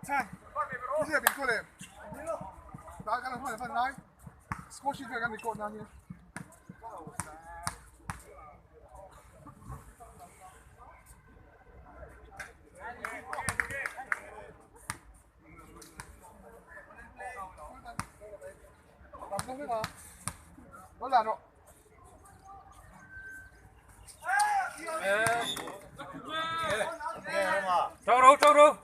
这边过来，大家看到放来，过去这个你过哪里？我拦着。走路走路。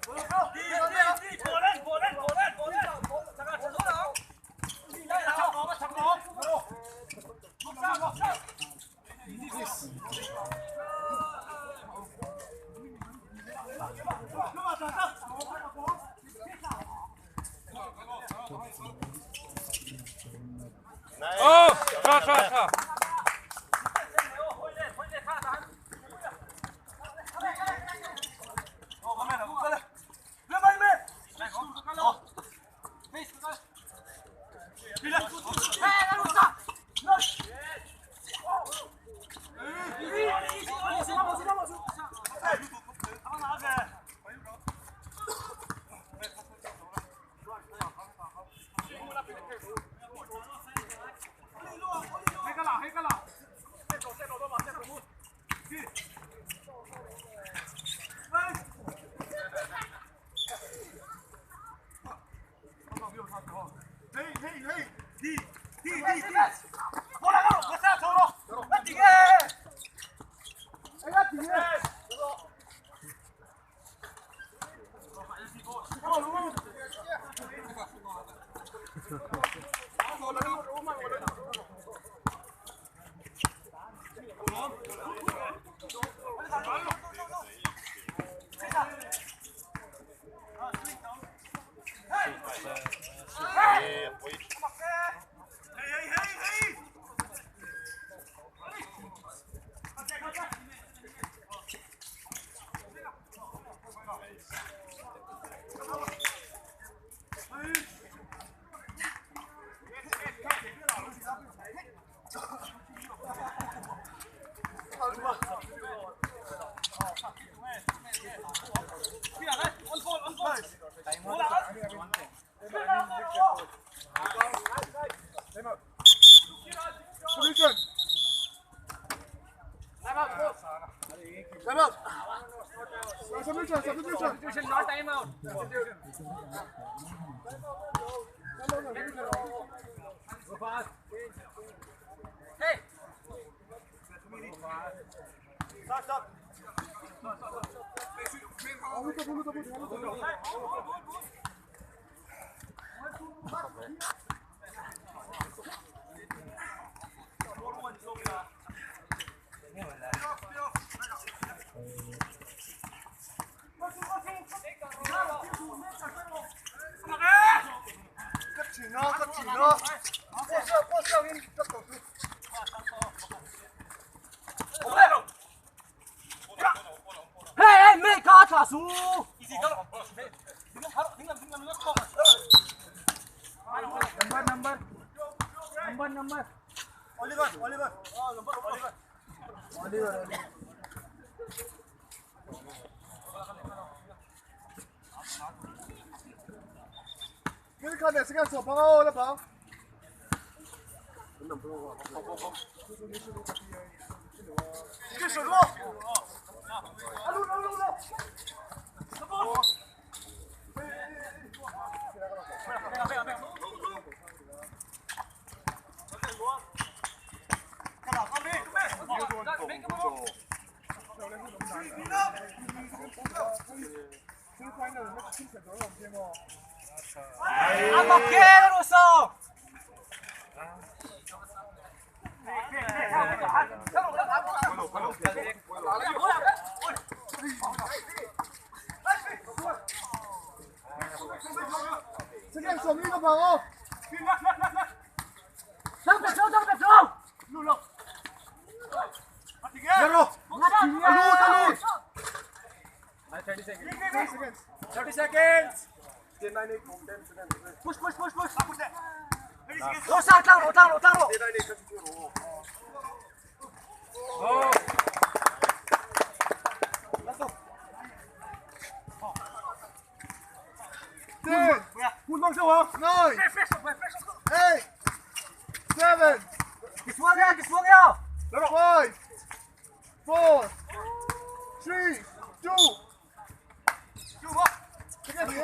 哦，刷刷刷！ Substitution, not time out. Go fast. Hey. Stop, stop. Number. Oliver, Oliver. Oliver. Oliver. 你看电视看错，帮我来帮。你手住。啊，路路路路。 阿给了手。这个手没个跑哦。走走走走。路路。路路。 30 seconds. 30 seconds. 10, 9, 8, 10 seconds. Push, push, push, push. 罗上，张罗，张罗，张罗。 10, 9, 8, 7, 6, Oh. Let's go. 9, 8, 7, 你说呀，你说呀。 5, 4, 3, 2, 1.